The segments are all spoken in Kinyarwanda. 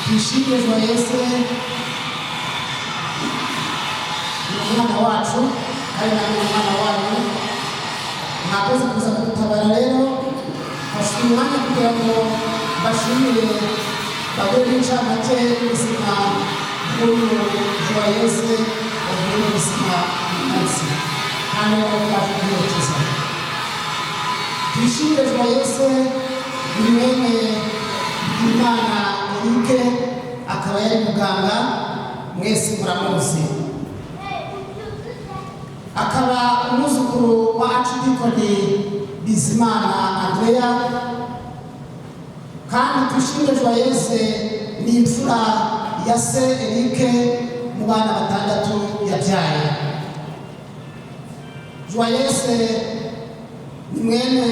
Tuyishimire Joyese ni umwana wacu kandi nawe ni umwana wanyu. Mwakoze kuza kudutabara. Rero mfashe uyu mwanya kugira ngo mbashimire, bagore b'incamake y'ubuzima bw'uyu Joyese wavuye mu buzima uyu munsi kandi nabo twaje kumuherekeza. Tuyishimire Joyese ni mwene Imana Eric, akaba yari muganga, mwese muramuzi, akaba umwuzukuru wa Archidikoni Bizimana Andrea. Kandi Tuyishimire Joyese ni imfura ya se Eric mu bana batandatu yabyaye. Joyese ni mwene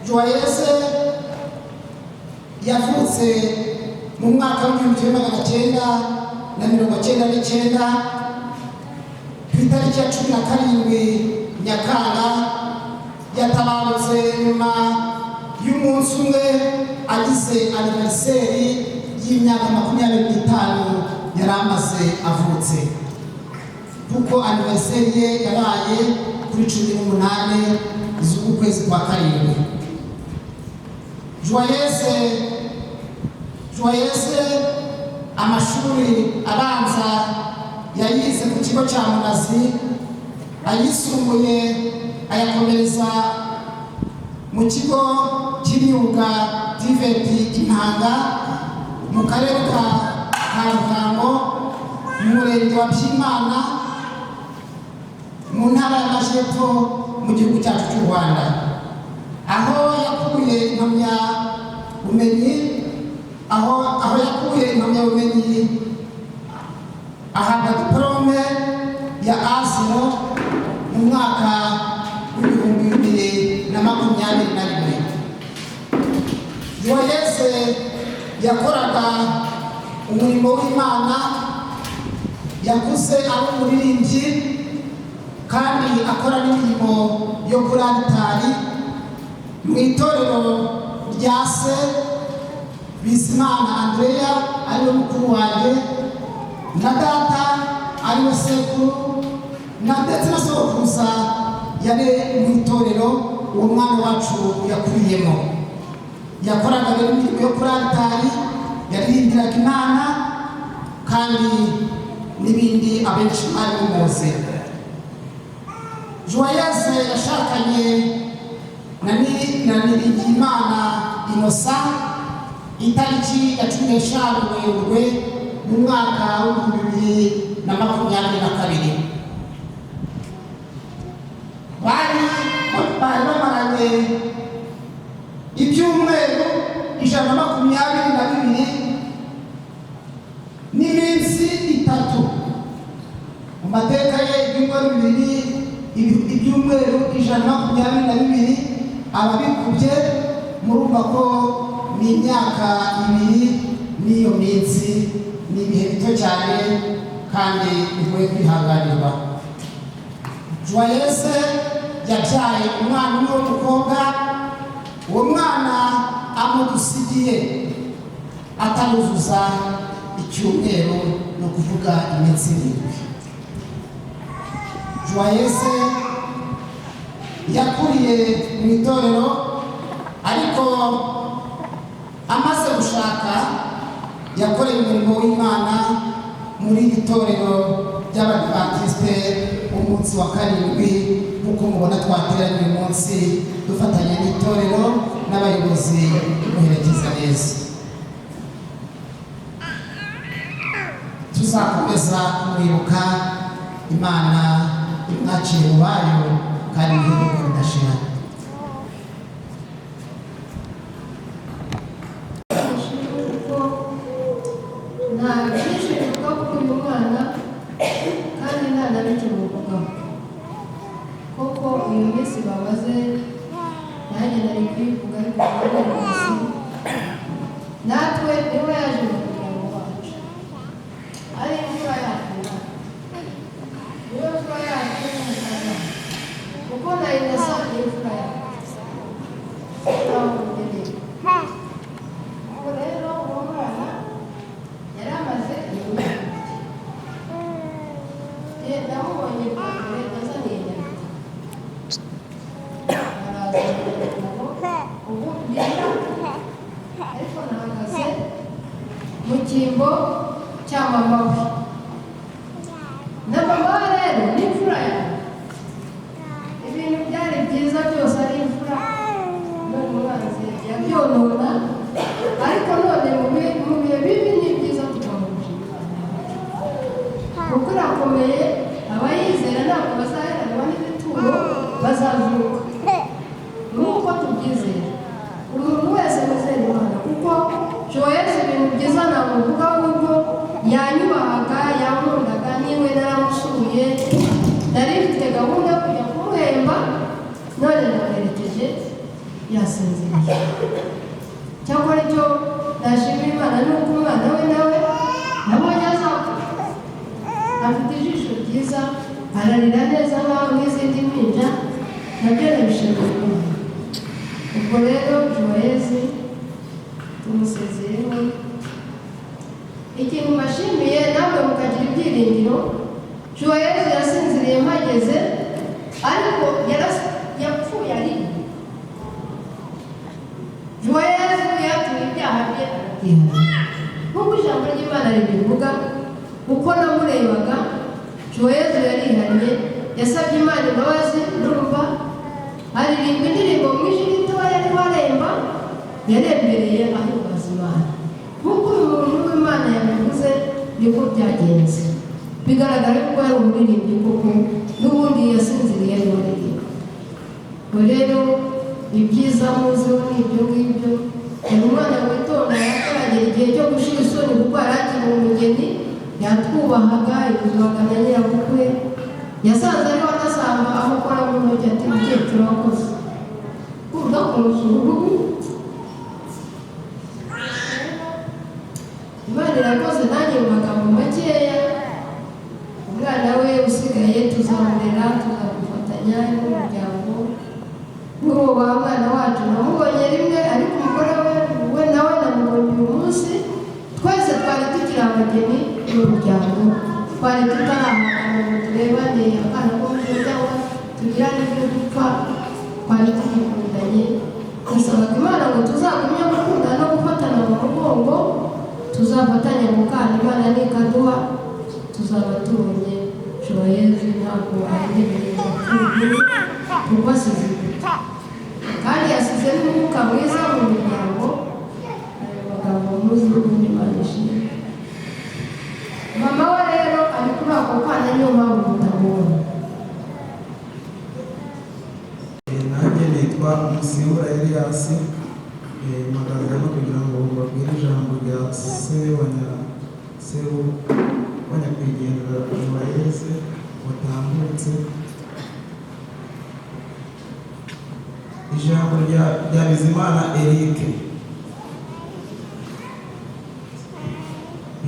Joyese yavutse mu mwaka w'1999, ku itariki ya 17 Nyakanga. Yatabarutse nyuma y'umunsi umwe agize anniversaire y'imyaka 25 yari amaze avutse, kuko anniversaire ye yabaye kuri 18 z'uku kwezi kwa karindwi. Joyese amashuri abanza yayize ku kigo cya Munazi, ayisumbuye ayakomereza mu kigo cy'imyuga TVET Impanga, mu karere ka Ruhango, mu murenge wa Byimana, mu ntara y'Amajyepfo, mu gihugu cyacu cy'u Rwanda, aho yakuye impamyabumenyi, aho yakuye impamyabumenyi, ahabwa diporome ya A0 mu mwaka w'2021. Joyese yakoraga umurimo w'Imana, yakuze ari umuririmbyi kandi akora n'imirimo yo kuri alitari mu itorero rya se Bizimana Andrea, ariwe mukuru wanjye, na data ariwe sekuru, na ndetse na sogokuruza yari mu itorero uwo mwana wacu yakuriyemo. Yakoraga rero imirimo yo kuri alitari, yaririmbiraga Imana kandi n'ibindi abenshi mwari mumuzi. Joyese yashakanye na Niringiyimana Innocent itariki ya 15 Werurwe mu mwaka w'2022. Bari bamaranye ibyumweru 122 n'iminsi 3. Mu mateka ye, ibyumweru bibiri, ibyumweru 122 ababikubye, murumva ko ni imyaka 2 n'iyo minsi. Ni ibihe bito cyane kandi bigoye kwihanganirwa. Joyese yabyaye umwana umwe w'umukobwa. Uwo mwana amudusigiye ataruzuza icyumweru, ni ukuvuga iminsi 7. Joyese yakuriye mu itorero, ariko amaze gushaka yakoreye umurimo w'Imana muri iri torero ry'Abadivantisite umunsi wa karindwi, nk'uko mubona twateranye uyu munsi dufatanya n'itorero n'abayobozi muherekeza neza. Tuzakomeza kumwibuka. Imana imwakire mu bayo kandi ibihugu bidashira. Kuko nta byinshi bivuga kuri uyu mwana kandi nta na bike muvugaho, kuko uyu minsi babaze nanjye nari kuyivuga, ariko kubera natwe niwe yaje mu muryango wacu ari imfura yacu, niwe mfura yacu n'umukazana, kuko na Innocent ni imfura yacu naho mugereye. Ubwo rero uwo mwana Mu cyimbo cya mama we na mama we rero ni imfura yawe. Ibintu byari byiza byose ari imfura, none umwanzi yabyonona. Ariko none mu bihe bibi ni byiza tugomba gushima Imana kuko irakomeye. Abayizera ntabwo bazaheranwa n'ibituro, bazazuka nk'uko tubyizera. Umuntu wese wizera Imana, kuko Joyeuse ibintu byiza namuvugaho, nubwo yanyubahaga, yankundaga, niwe naramusuye. Nari mfite gahunda yo kujya kumuhemba, none namuherekeje yasinziriye. Cyakora icyo nashimira Imana ni uko umwana we nawe nabonye azakura, afite ijisho ryiza, ararira neza nkaho nk'izindi mpinja, nabyo ndabishimira Imana. Ubwo rero Joyeuse tumusezeyeho. Ikintu mbashimiye namwe mukagira ibyiringiro, Joyeuse yasinziriye mpageze, ariko yapfuye arira. Joyeuse yatuye ibyaha bye, arabyihana nk'uko ijambo ry'Imana ribivuga. Uko namurebaga, Joyeuse yarihannye, yasabye Imana imbabazi. Ndumva aririmba indirimbo mu ijwi ritoya, arimo aremba, yarembereye ahimbaza Imana. Nk'uko uyu muntu w'Imana yabivuze, niko byagenze. Bigaragara ko yari umuririmbyi koko, n'ubundi yasinziriye arimo aririmba. Ubwo rero ibyiza muziho ni ibyo ngibyo. Yari umwana witonda, ataragera igihe cyo gushira isoni kuko yari akiri umugeni. Yatwubahaga, yuzwaga na nyirabukwe. Yasanze ariho adasanga amukora mu ntoki ati: "Mukecuru, wakoze kumva kumusura." Imana irakoze. Nanjye mu magambo makeya, umwana we usigaye tuzamurera, tuzamufatanya n'umuryango n'uwo wa mwana wacu. Namubonye rimwe, ariko umugore we nawe namubonye uyu munsi. Twese twari tukiri abageni n'umuryango, twari tutarahangana ngo turebane akana ko mu cyangwa tugirane ibyo dupfa. Twari tugikundanye. Dusabaga Imana ngo tuzagumye gukundana no gufatana mu mugongo, tuzafatanye mu kana. Imana nikaduha tuzaba tubonye. Joyeuse ntabwo arengeje kuko asize imbuto, kandi yasize n'umwuka mwiza mu miryango. Ayo magambo muzi n'ubundi, Imana ishimwe. Mama we rero ari kuri ako kana, niyo mpamvu mutamubona. Nanjye nitwa Musibura Elias. Mpagaze hano kugira ngo mbabwire ijambo rya se wa nyakwigendera Joyeuse watambutse. Ijambo rya Bizimana Eric,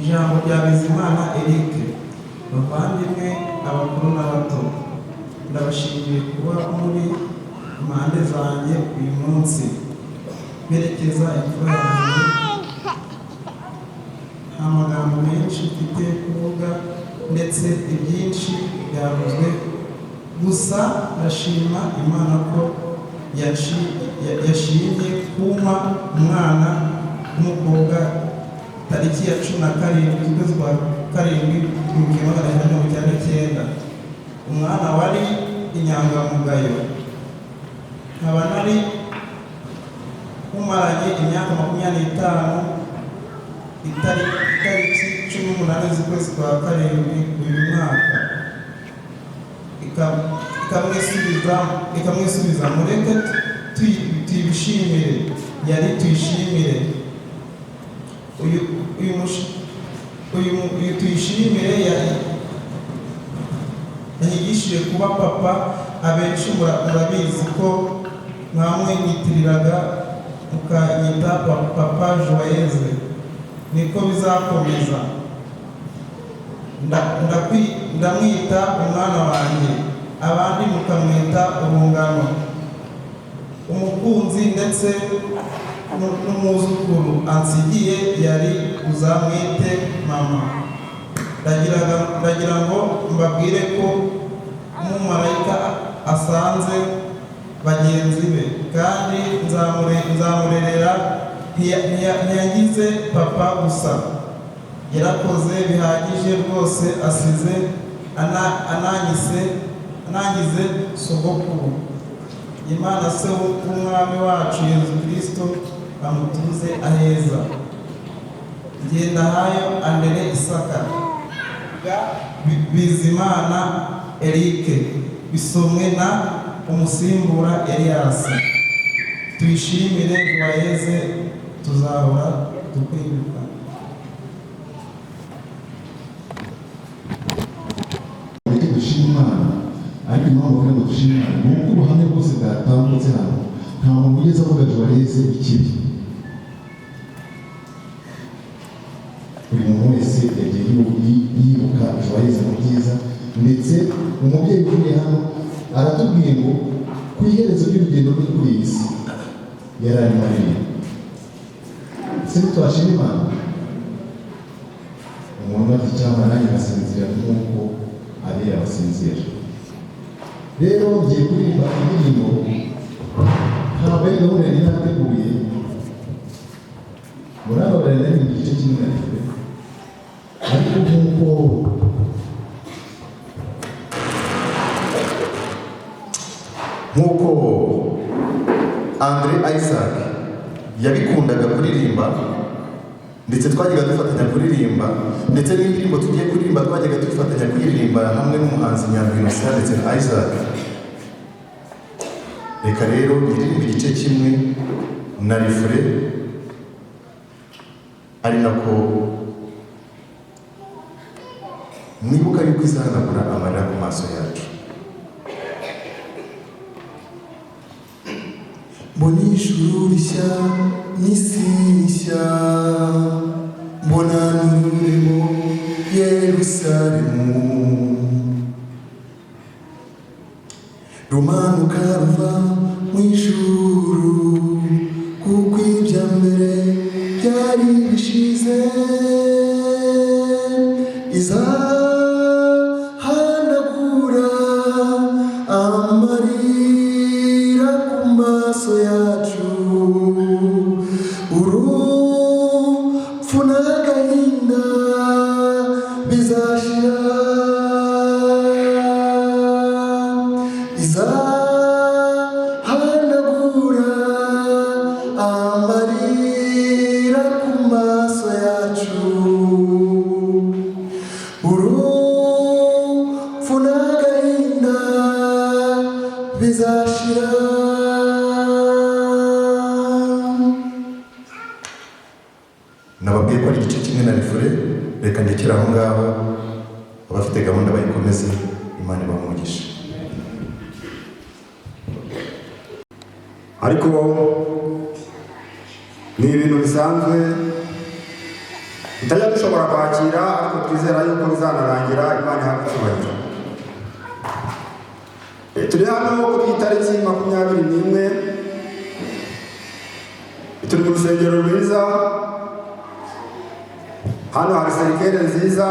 ijambo rya Bizimana Eric: bavandimwe, abakuru n'abato, ndabashimiye kuba muri impande zanjye uyu munsi mperekeza imfura yanjye. Nta magambo menshi mfite kuvuga, ndetse ibyinshi byavuzwe. Gusa ndashima Imana ko yashimye kumpa umwana w'umukobwa tariki ya 17 z'ukwezi kwa karindwi 1999, umwana wari inyangamugayo, nkaba nari mumaranye imyaka 25. Itariki 18 z'ukwezi kwa karindwi uyu mwaka ikamwisubiza. Mureke tuyishimire, yari Tuyishimire. Uyu Tuyishimire yanyigishije kuba papa. Abenshi murabizi ko mwamwiyitiriraga mukanyita Papa Joyeuse, niko bizakomeza. Ndamwita umwana wanjye, abandi mukamwita urungano, umukunzi, ndetse n'umwuzukuru ansigiye yari uzamwite mama. Ndagira ngo mbabwire ko umumarayika asanze bagenzi be, kandi nzamurerera. Ntiyagize papa gusa. Yarakoze bihagije rwose, asize ananyise anangize sogokuru. Imana Se w'Umwami wacu Yezu Kristo amutuze aheza. Ngendahayo Andere Isaka Bizimana Eric. Bisomwe na umusimbura Elias. Tuyishimire Joyeuse, tuzahora tukwibuka. Mureke dushime Imana, ariko impamvu bavuga ngo dushime Imana ni uko ubuhamya bwose bwatambutse hano, nta muntu ugeze avuga Joyeuse ikibi. Buri muntu wese yagiye yibuka Joyeuse mu byiza, ndetse umubyeyi uvuye hano aratubwiye ngo ku iherezo ry'urugendo rwe kuri iyi si yari arimo aririmba. Ese ntitwashima Imana? Umuntu ati cyangwa nanjye ngasinzira nk'uko abera basinzira. Rero ngiye kuririmba indirimbo, ntabwo ari gahunda yari nateguye, murababarira, nari mu gice kimwe na twe, ariko nk'uko Andre Isaac yabikundaga kuririmba, ndetse twajyaga dufatanya kuririmba, ndetse n'indirimbo tugiye kuririmba twajyaga dufatanya kuririmba hamwe n'umuhanzi Nyandwi Innocent ndetse na Isaac. Reka rero nyiririmbe igice kimwe na refrain, ari nako nibuka yuko izahanagura amarira ku maso yacu. Mbona ijuru rishya n'isi nshya, mbona n'ururembo Yerusalemu rumanuka ruva mu ijuru, kuko ibya mbere byari bishize. Izahanagura amarira ku maso yacu, urupfu n'agahinda bizashira. Izahanagura amarira ku maso yacu, urupfu n'agahinda bizashira. Nababwiye ko ari igice kimwe na refrain, reka ndekere aho ngaho, abafite gahunda bayikomeze. Imana ibahe umugisha. Ariko ni ibintu bisanzwe tutajya dushobora kwakira, ariko twizera yuko bizanarangira. Imana ihabwe icyubahiro. Turi hano kuri iyi tariki 21, turi mu rusengero rwiza. Hano hari cercueil nziza,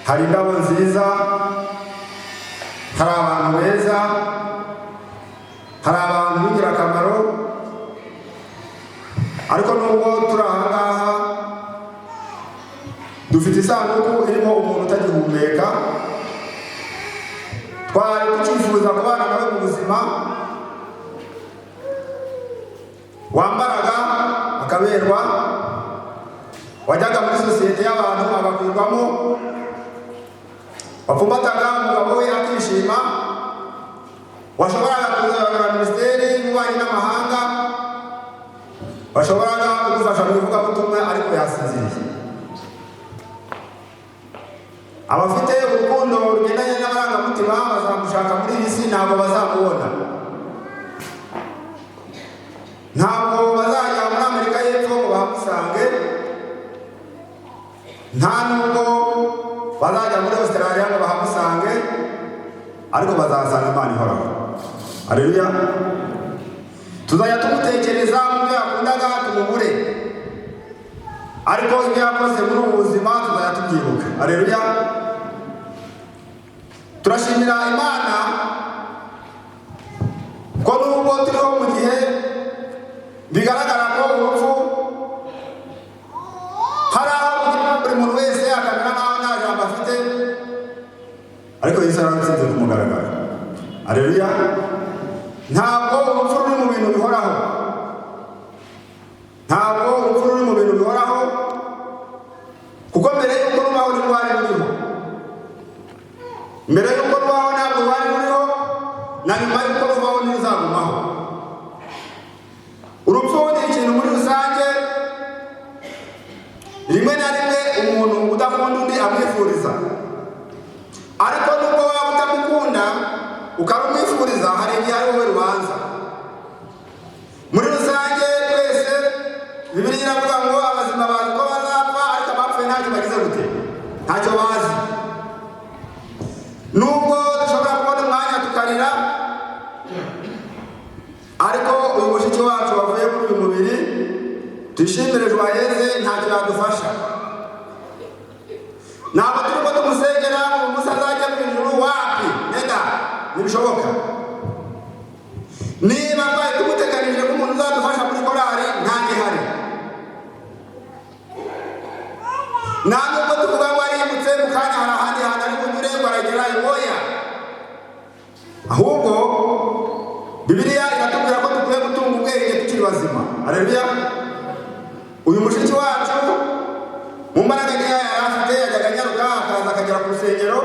hari indabo nziza, hari abantu beza, hari abantu b'ingirakamaro. Ariko nubwo turi aha ngaha, dufite isanduku irimo umuntu utagihumeka, twari tukifuza kubana nawe mu buzima, wambaraga akaberwa, wajyaga muri sosiyete y'abantu agakwirwamo, wapfumbataga umugabo we akishima, washoboraga kuzayobora Minisiteri y'Ububanyi n'Amahanga, washoboraga kudufasha mu ivugabutumwa, ariko yasinziriye. Abafite urukundo rugendanye n'amarangamutima bazamushaka muri iyi si, ntabwo bazamubona. Ntabwo bazajya muri Amerika y'Epfo ngo bahamusange, nta nubwo bazajya muri Australia ngo bahamusange, ariko bazasanga Imana ihoraho. Haleluya! Tuzajya tumutekereza mu byo yakundaga tumubure, ariko ibyo yakoze muri ubu buzima tuzajya tubyibuka. Haleluya! Turashimira Imana ko nubwo turiho mu gihe bigaragara ko urupfu hari Haleluya. Ntabwo urupfu ruri mu bintu bihoraho, ntabwo urupfu ruri mu bintu bihoraho, kuko mbere y'uko rubaho ntirwari ruriho, mbere y'uko rubaho ntabwo rwari ruriho, na nyuma y'uko rubaho ntiruzagumaho. Urupfu ni ikintu muri rusange rimwe na rimwe umuntu udakunda undi amwifuriza, ariko nubwo waba utamukunda ukarumwifuriza, hari igihe ari wowe rubanza. Muri rusange twese Bibiliya iravuga ngo abazima bazi ko bazapfa, ariko abapfuye ntacyo bagize gute, ntacyo bazi. Nubwo dushobora kubona umwanya tukarira, ariko uyu mushiki wacu wavuye muri uyu mubiri, Tuyishimire Joyeze, ntacyo yadufasha. Ntabwo turimo tumusengera ngo umunsi azajya mu ijuru, wapi, neda, ntibishoboka. Niba twari tumuteganije ko umuntu uzadufasha muri korali, ntagihari. Nta nubwo tuvuga ngo arimutse mu kanya hari ahandi hantu ari bunyure ngo aragera iwoya, ahubwo Bibiliya iratubwira ko dukwiye gutunga ubwenge tukiri bazima. Haleluya. Uyu mushiki wacu mu mbaraga nkeya yari afite yajyaga anyaruka akaza akagera ku rusengero,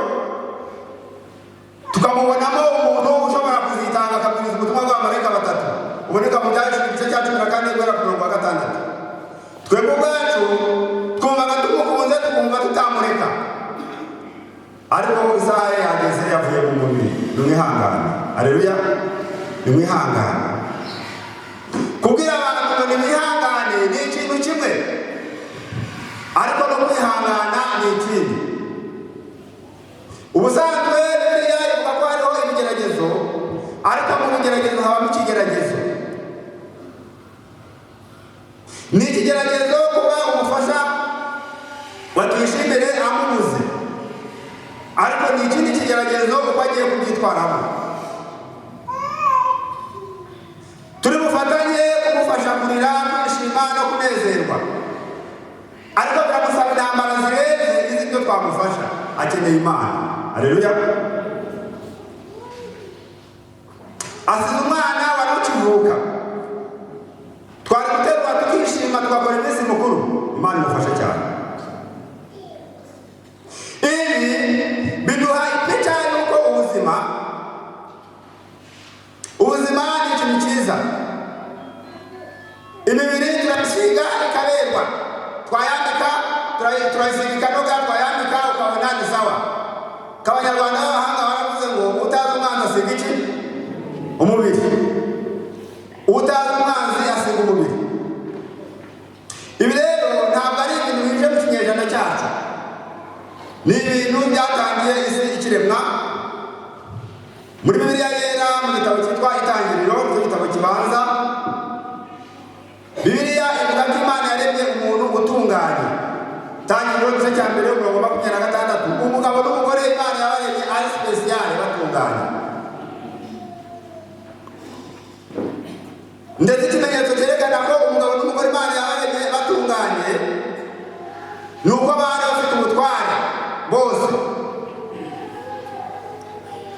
tukamubonamo umuntu ushobora kuzitanga akabwiriza ubutumwa bw'abamarayika batatu uboneka mu Byahishuriwe igice cya 14 guhera ku murongo wa 6. Twebwe ubwacu twumvaga tumukunze, tukumva tutamureka, ariko isaha ye yageze, yavuye mu mubiri. Nimwihangane. Haleluya. Nimwihangane. Kubwira abantu ngo nimwihangane ni ikintu kimwe, ariko no kwihangana ni ikindi. Ubusanzwe Bibiliya ivuga ko hariho ibigeragezo, ariko mu bigeragezo habamo ikigeragezo. Ni ikigeragezo kuba umufasha wa Tuyishimire amubuze, ariko ni ikindi kigeragezo uko agiye kubyitwaramo. Turi bufatanye kumufasha kurira, kwishima no kunezerwa, ariko biramusaba intambara zirenze iz'ibyo twamufasha. Akeneye Imana. Haleluya. Asize umwana wari ukivuka, twari guterura tukishima tugakora iminsi mukuru. Imana imufashe cyane. Ibi biduha ipica y'uko ubuzima ni ikintu cyiza. Imibiri turayisiga ikaberwa, twayambika turayisiga ikanoga, twayambika ukabona ni sawa. Abanyarwanda b'abahanga baravuze ngo utazi umwanzi asiga iki? Umubiri. Utazi umwanzi asiga umubiri. Ibi rero ntabwo ari ibintu bije mu kinyejana cyacu, ni ibintu byatangiye isi ikiremwa. Muri Bibiliya yera mu gitabo cyitwa Itangiriro, nicyo gitabo kibanza, Bibiliya ivuga ko Imana yaremye umuntu utunganye. Itangiriro igice cya 1 umurongo 26, umugabo n'umugore Imana yabaremye ari spesiyale, batunganye. Ndetse ikimenyetso cyerekana ko umugabo n'umugore Imana yabaremye batunganye ni uko bari bafite ubutware bose.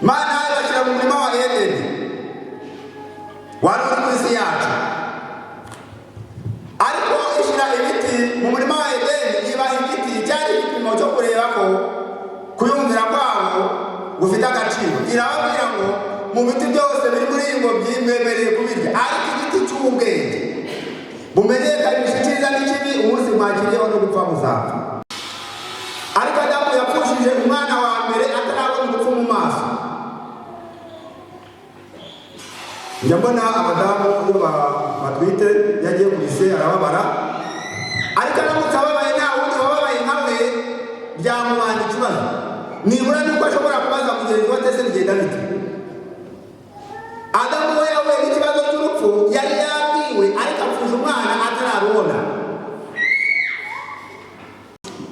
Imana ibashyira mu murima wa Edeni wari uri ku isi yacu, ariko ishyira ibiti mu murima wa Edeni, ibaha igiti cyari igipimo cyo kureba ko kuyumvira kwabo gufite agaciro. Irababwira ngo mu biti byose biri muri iyi ngobyi mwemereye kubirya, ariko igiti cy'ubwenge bumenyekanisha icyiza n'ikibi, umunsi mwakiriyeho no gupfa muzapfa. Ariko Adamu yapfushije umwana wa mbere atarabona urupfu mu maso. Njya mbona abadamu iyo batwite yagiye ku ise arababara, ariko aramutse ababaye nta wundi wababaye nka we byamubana ikibazo. Nibura nuko ashobora kubaza mugenzi we atese bigenda bite. Adamu we yahuye n'ikibazo cy'urupfu, yari yabwiwe, ariko apfusha umwana atararubona.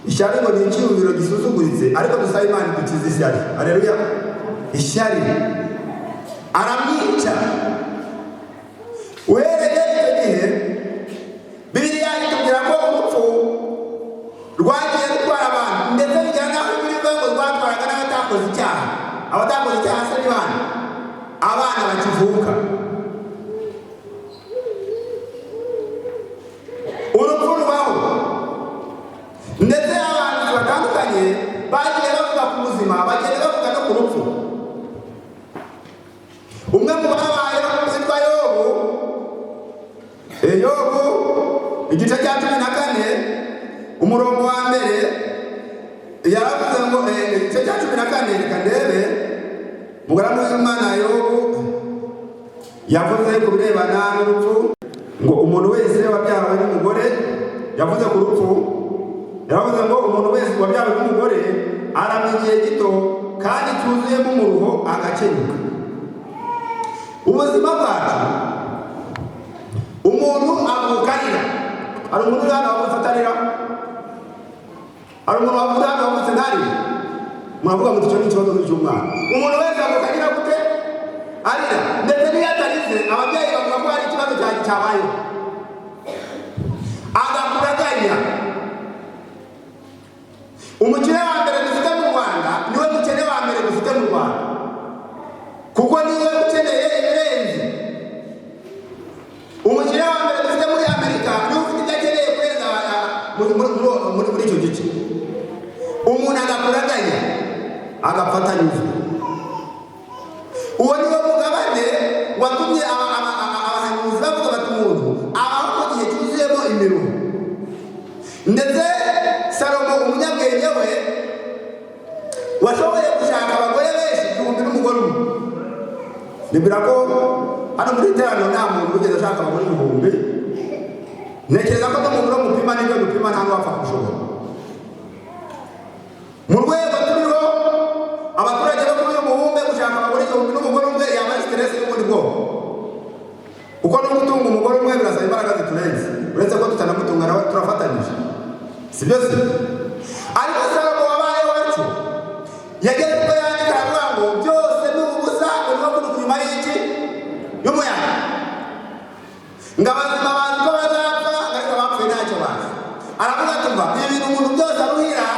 Ishyari ngo ni icyiyumviro gisuzuguritse, ariko dusaba Imana idukize ishyari. Haleluya. Ishyari aramwica. Uhereye icyo gihe Bibiliya itubwira ko urupfu rwagiye rutwara abantu, ndetse bigera n'aho Bibiliya ivuga ngo rwatwaraga n'abatakoze icyaha. Abatakoze icyaha se ni bande? Abana bakivuka, urupfu rubaho. Ndetse abantu batandukanye bagiye bavuga ku buzima, bagenda bavuga no ku rupfu. Umwe mu babayeho witwa Yobu, Yobu igice cya 14 umurongo wa mbere, yaravuze ngo igice cya 14, reka ndebe. Mugaragu w'Imana Yobu yavuze ku birebana n'urupfu ngo umuntu wese wabyawe n'umugore, yavuze ku rupfu, yaravuze ngo umuntu wese wabyawe n'umugore aramya igihe gito kandi cyuzuyemo umuruho, agakenyuka. Ubuzima bwacu, umuntu avuka arira. Hari umuntu uri hano wavutse atarira? Hari umuntu wavutse hano wavutse ntarire? Muravuga ngo icyo ni ikibazo cy'umwana. Umuntu wese avuka agira gute? Arira. Ndetse n'iyo atarize, ababyeyi bavuga ko hari ikibazo cyabayeho, agakura aganya. Umukire wa mbere dufite mu Rwanda niwe mukene wa mbere dufite mu Rwanda, kuko niwe ukeneye ibirenze. Umukire wa mbere dufite muri Amerika niwe ufite ibyo akeneye kurenza muri icyo gice. Umuntu agakura aganya, agapfa atanyuzwe. Uwo niwo mugabane watumye abahanuzi bavuga bati umuntu abaho mu gihe cyuzuyemo imiruho. Ndetse Salomo umunyabwenge we washoboye gushaka abagore benshi 1000 n'umugore umwe. Nibwira ko hano muri iteraniro nta muntu wigeze ashaka abagore 1000. Ntekereza ko no mu biro mupima n'ibyo dupima nta n'uwapfa kubishobora. Mu rwego turiho, abaturage bo kuri uyu mubumbe, gushaka abagore 1000 n'umugore umwe yaba ari stress y'ubundi bwoko, kuko no gutunga umugore umwe birasaba imbaraga ziturenze, uretse ko tutanamutunga nawe turafatanyije, si byo se? Ariko Salomo wabayeho atyo yageze ubwo yandika aravuga ngo byose ni ubusa, ngo ni nko kunuka inyuma y'iki? Y'umuyaga. Ngo abazima bazi ko bazapfa, ariko abapfuye ntacyo bazi. Aravuga ati mva ibintu umuntu byose aruhira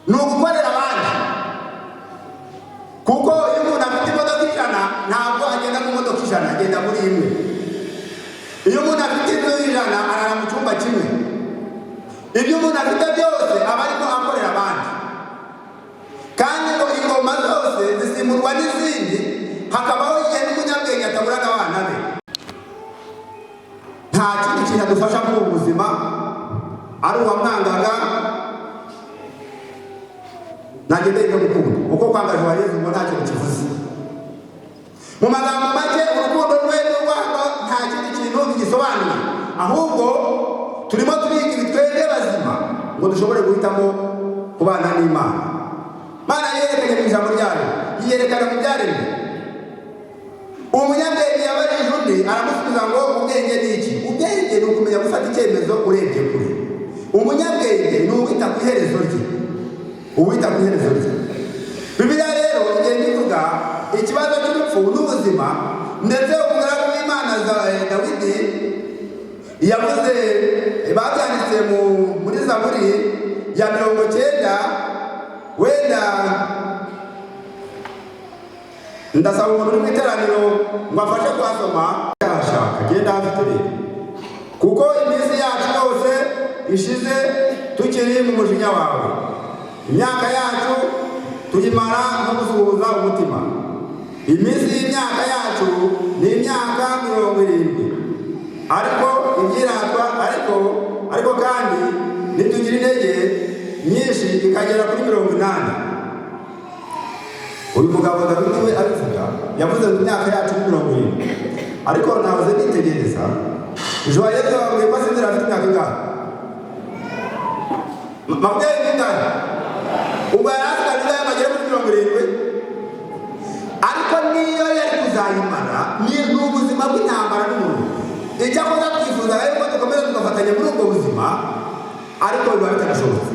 ni ugukorera abandi, kuko iyo umuntu afite imodoka 100 ntabwo agenda mu modoka 100, agenda muri imwe. Iyo umuntu afite inzu 100 arara mu cyumba kimwe. Ibyo umuntu afite byose aba arimo akorera abandi. Kandi ngo ingoma zose zisimburwa n'izindi, hakabaho igihe n'umunyabwenge ataburaga abana be. Nta kindi kintu adufasha muri ubu buzima, ari uwamwangaga ntagendeye ibyo gukunda, kuko kwanga Joyeuse ngo nta kintu kivuze. Mu magambo make, urukundo rwe n'urwango nta kindi kintu bigisobanuye, ahubwo turimo turiga ibitwenge bazima ngo dushobore guhitamo kubana n'Imana. Imana yerekanye mu ijambo ryayo, yiyerekana mu byaremwe. Umunyabwenge yabarije undi, aramusubiza ngo ubwenge ni iki? Ubwenge ni ukumenya gufata icyemezo urebye kure. Umunyabwenge ni uwita ku iherezo rye, uwita ku iherezo rye. Bibiliya rero igenda ivuga ikibazo cy'urupfu n'ubuzima. Ndetse umugaragu w'Imana Dawidi yavuze, babyanditse muri Zaburi ya 90. Wenda ndasaba umuntu uri mu iteraniro ngo afashe kuhasoma. Yashaka genda hafite rero, kuko iminsi yacu yose ishize tukiri mu mujinya wawe, imyaka yacu tuyimara nko gusuhuza umutima. Iminsi y'imyaka yacu ni imyaka 70, ariko ibyiratwa, ariko kandi nitugira intege nyinshi ikagera kuri 80. Uyu mugabo Dawidi we abivuga, yavuze ngo imyaka yacu ni 70, ariko nahoze nitegereza Joyeuse, babwiye ko asinzira afite imyaka ingahe? 25. Ubwo yari asigaje ingahe bagere kuri 70? Ariko niyo yari kuzayimara ni ubuzima bw'intambara n'umuntu. Icyakoza twifuzaga yuko dukomeza tugafatanya muri ubwo buzima, ariko biba bitagishobotse.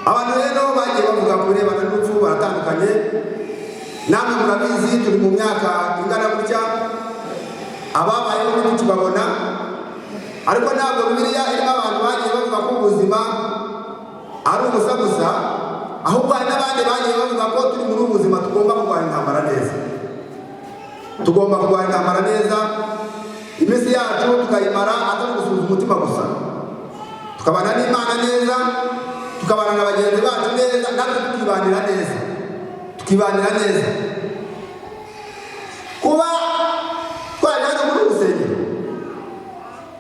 Abantu rero bagiye bavuga ku birebana n'urupfu baratandukanye. Namwe murabizi, turi mu myaka ingana gutya, ababayeho ntitukibabona. Ariko ntabwo Bibiliya irimo abantu bagiye bavuga ko ubuzima ari ubusa gusa. Ahubwo hari n'abandi bagiye bavuga ko turi muri ubu buzima tugomba kurwanya intambara neza, tugomba kurwanya intambara neza, iminsi yacu tukayimara atari gusuhuza umutima gusa, tukabana n'Imana neza, tukabana na bagenzi bacu neza, natwe tukibanira neza, tukibanira neza. Kuba twari hano muri uru rusengero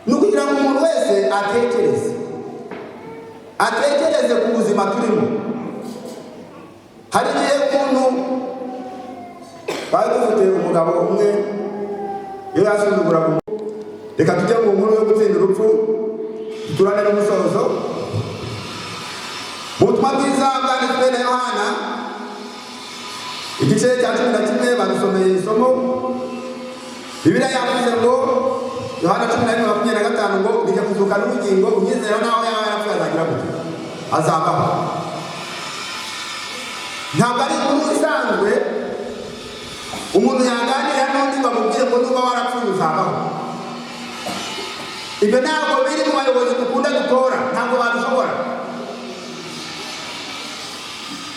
ni ukugira ngo umuntu wese atekereze, atekereze ku buzima turimo. Hari igihe umuntu, twari dufite umugabo umwe, iyo yasuzuguraga umuntu. Reka tujye mu nkuru yo gutsinda urupfu, duturane n'umusozo. Mu butumwa bwiza bwanditswe na Yohana, igice cya 11, badusomeye isomo. Bibiliya yavuze ngo, Yohana 11:25, ngo: "Nijye kuzuka n'ubugingo, unyizera naho yaba yarapfuye azagira gute? Azabaho." Ntabwo ari inkuru isanzwe umuntu yaganira n'undi ngo amubwire ngo nuba warapfuye uzabaho. Ibyo ntabwo biri mu bayobozi dukunda dutora, ntabwo babishobora.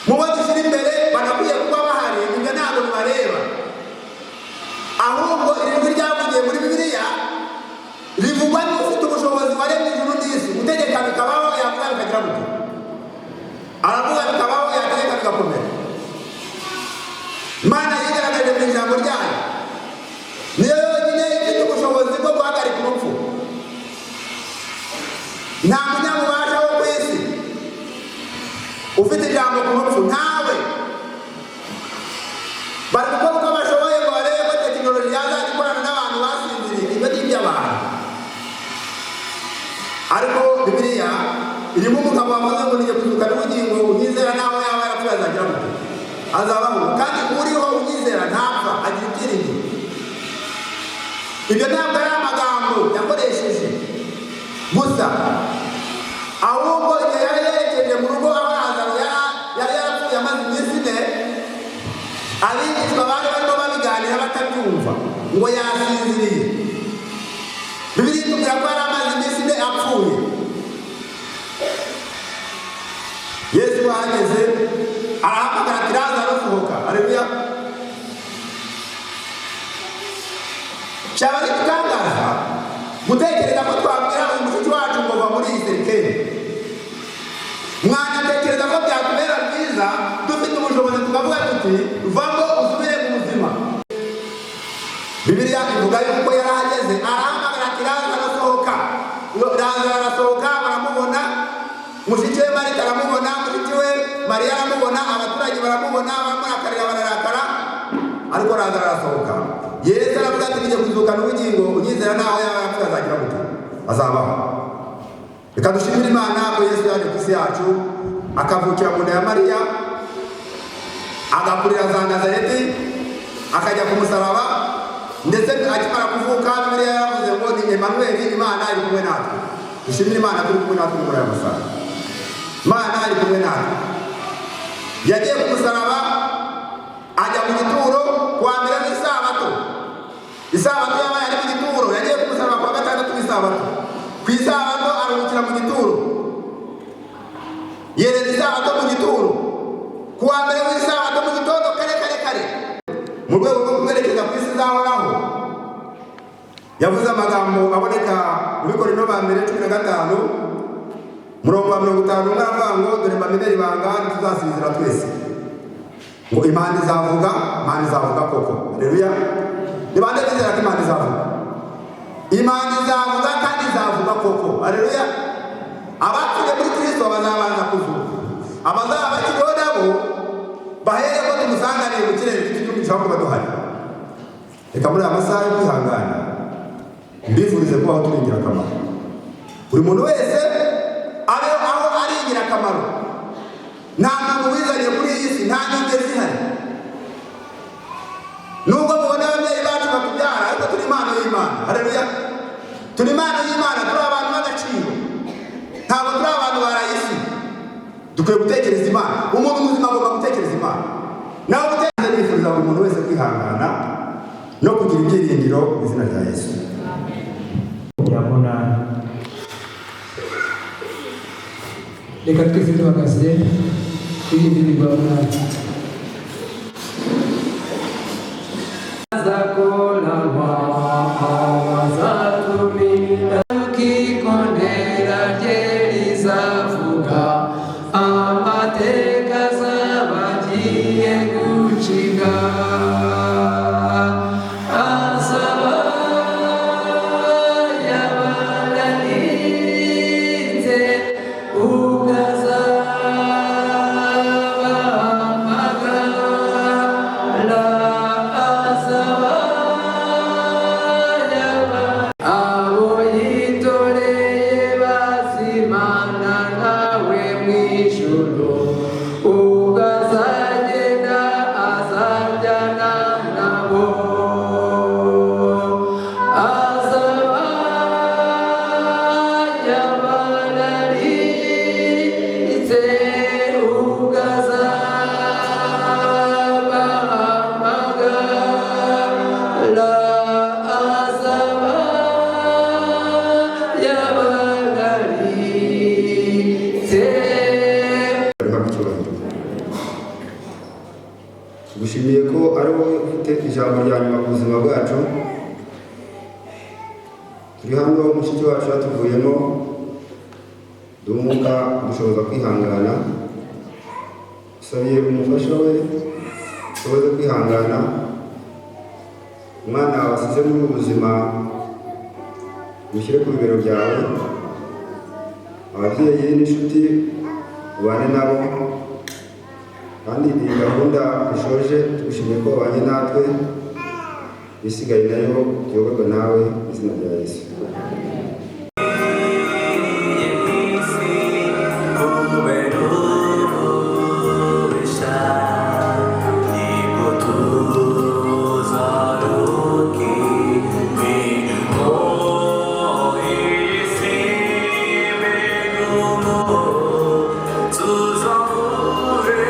Mu bo dushyira imbere banakwiye kuba bahari, ibyo ntabwo bibareba. Ahubwo iri jwi ryavugiye muri Bibiliya rivugwa n'ufite ubushobozi, waremye ijuru n'isi, gutegeka bikabaho, yavuga bikagira gute? Aravuga bikabaho, yategeka bigakomera. Imana yigaragaje mu ijambo ryayo, niyo yonyine ifite ubushobozi bwo guhagarika urupfu. Nta munyabubasha wo ku isi ufite ijambo ku rupfu, ntawe. Bari gukora uko bashoboye ngo barebe ko tekinoloji yazajya ikorana n'abantu basinziriye. Ibyo ni iby'abantu. Ariko Bibiliya irimo umugabo wavuze ngo: "Nijye kuzuka n'ubugingo, unyizera naho yaba yarapfuye azagira gute? Azabaho. Kandi uriho unyizera ntapfa, agira ibyiringiro." Ibyo ntabwo ari amagambo yakoresheje gusa, ahubwo igihe yari yerekeje mu rugo aho Lazaro yari yarapfuye amaze iminsi 4, abigishwa bari barimo babiganira batabyumva, ngo yasinziriye. Bibiliya itubwira ko yari amaze iminsi 4 apfuye. Yesu ahageze arahamagara ati: "Lazaro, sohoka." Aleluya! Cyaba ari igitangaza gutekereza ko twabwira uyu mushiki wacu ngo va muri iyi cercueil. Mwanatekereza ko byatubera byiza dufite ubushobozi tukavuga tuti: "Vamo usubire mu buzima." Bibiliya ivuga yuko yarahageze arahamagara ati: "Lazaro, sohoka." Lazaro arasohoka, baramubona. Mushiki we Marita aramubona, mushiki we Mariya aramubona, abaturage baramubona, baramurakarira, bararakara, ariko Lazaro arasohoka. Yesu aravuga ati: "Nijye kuzuka n'ubugingo, unyizera naho yaba yarapfuye azagira gute? Azabaho." Reka dushimire Imana ko Yesu yaje ku isi yacu, akavukira mu nda ya Mariya, agakurira za Nazareti, akajya ku musaraba. Ndetse akimara kuvuka, Bibiliya yaravuze ngo ni Emanuweli, Imana iri kumwe natwe. Dushimire Imana turi kumwe natwe muri aya masaha. Imana iri kumwe natwe. Yagiye ku musaraba, ajya mu gituro kuwa mbere w'isabato. Isabato yabaye ari mu gituro. Yagiye ku musaraba kuwa gatandatu w'isabato, ku isabato aruhukira mu gituro, yereza isabato mu gituro. Kuwa mbere w'isabato mu gitondo kare kare kare, mu rwego rwo kumwerekeza ku isi izahoraho, yavuze amagambo aboneka muri Korinto ba mbere 15, murongo wa 50. Umwe aravuga ngo: "Dore mbamenere ibanga, ntituzasinzira twese, ngo impanda izavuga." Impanda izavuga koko. Haleluya! Ni bande bizera ko impanda izavuga? Impanda izavuga kandi izavuga koko. Haleluya! Abapfuye muri Kristo bazabanza kuzuka, abazaba bakiriho nabo bahere ko tumusanganiye mu kirere. Iki gihugu gishobora kuba duhari. Reka muri aya masaha yo kwihangana mbifurize kubaho turi ingirakamaro. Buri muntu wese abe aho ari ingirakamaro. Nta muntu wizaniye kuri iyi si, nta nyongera ihari. Nubwo mubona ababyeyi bacu batubyara, ariko turi impano y'Imana. Haleluya! Turi impano y'Imana, turi abantu b'agaciro, ntabwo turi abantu barayisi. Dukwiye gutekereza Imana. Umuntu muzima agomba gutekereza Imana. Nawe gutekereza, nifuriza buri muntu wese kwihangana no kugira ibyiringiro mu izina rya Yesu. Ya munani. Reka twese duhagaze. Iyi ndirimbo ya munani. Amateka azabagiye gucibwa azaba yabaranitse ukazabahamagara azaba abo yitoreye bazimana nawe mu ijuru ubwo azagenda azajyana nabo azaba yabararize ubwo azabahamagara azaba yabararize. Rihabwa icyubahiro. Tugushimiye ko ari wowe ufite ijambo rya nyuma ku buzima bwacu. Turi hano, mushiki wacu yatuvuyemo, duhumuka dushoboza kwihangana. Dusabiye umufasha we ushoboze kwihangana, umwana wasize muri ubu buzima mushyire ku bibero byawe, ababyeyi n'inshuti ubane nabo, kandi iyi gahunda dushoje tugushimiye ko wabanye natwe, isigaye nayo tuyoborwe nawe mu izina rya Yesu. Tuzamure.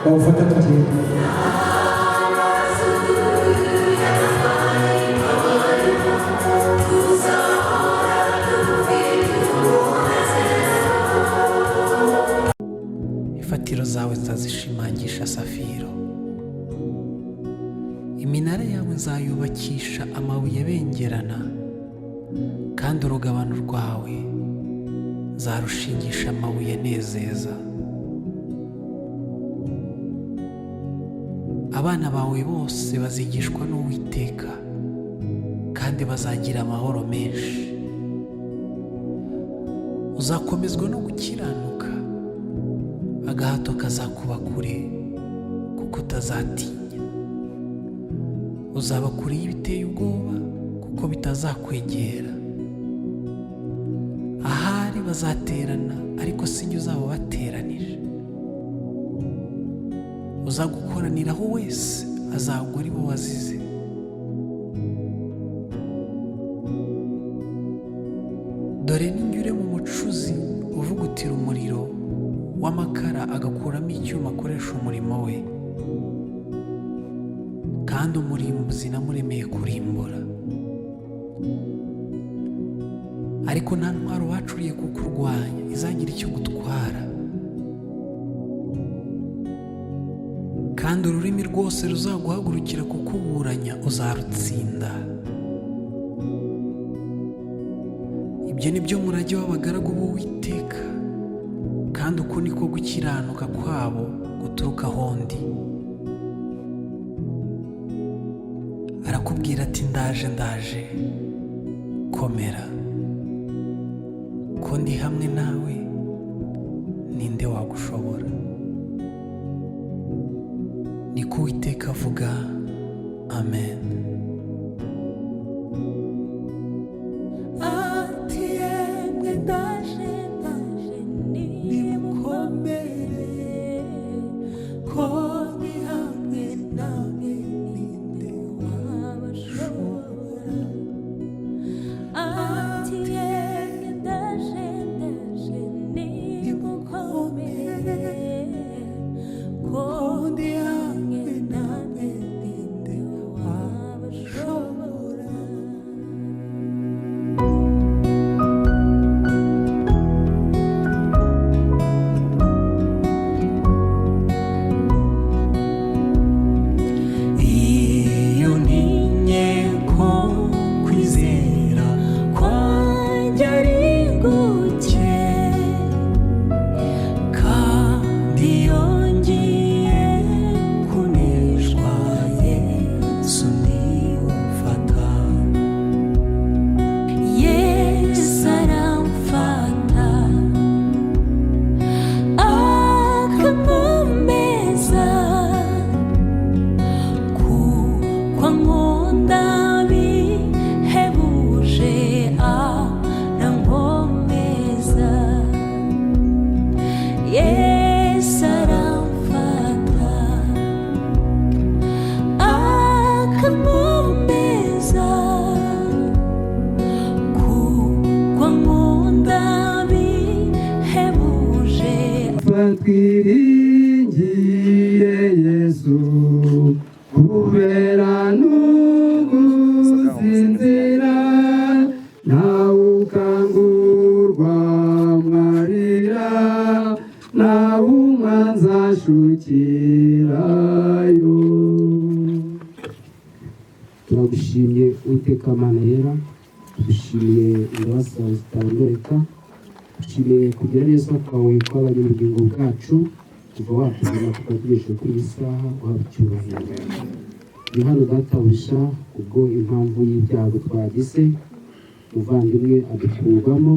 Bawufata tugenda. Imfatiro zawe nzazishimangisha safiro, iminara yawe nzayubakisha amabuye abengerana, kandi urugabano rwawe nzarushingisha amabuye anezeza. Abana bawe bose bazigishwa n'Uwiteka, kandi bazagira amahoro menshi. Uzakomezwa no gukiranuka, agahato kazakuba kure, kuko utazatinya. Uzaba kure y'ibiteye ubwoba, kuko bitazakwegera. Ahari bazaterana, ariko si njye uzaba bateranije. Uzagukoraniraho wese azagwa ari bo wazize. Dore ninyure mu mucuzi uvugutira umuriro w'amakara agakuramo icyuma akoresha umurimo we, kandi umurimbuzi namuremeye kurimbura. Ariko nta ntwaro bacuriye kukurwanya izagira icyo gutwara, kandi ururimi rwose ruzaguhagurukira kukuburanya uzarutsinda. Ibyo ni byo murage w'abagaragu b'Uwiteka, kandi uko niko gukiranuka kwabo guturuka ahondi. Arakubwira ati ndaje ndaje, komera, ko ndi hamwe nawe, ninde wagushobora? Niko Uwiteka avuga. Amen. Ati yemwe ndaje ndaje nimukomere, ko ndi hamwe namwe, ninde wabashobora? Ati yemwe ndaje ndaje nimukomere, ko ndi hamwe namwe, ninde wabashobora? Twiringiye Yesu kubera n'ugusinzira, ntawukangurwa mwarira, ntawumwanza ashukirayo. Turagushimye Uwiteka Mana yera, tugushimiye imbabazi zawe zitarondoreka, dushimiye kugira neza kwawe kw'abanyabugingo bwacu kuva watuzana tukaba tugejeje kuri iyi saha. Guhabwa icyubahiro. Ni hano databuja ubwo impamvu y'ibyago twagize, umuvandimwe adukurwamo.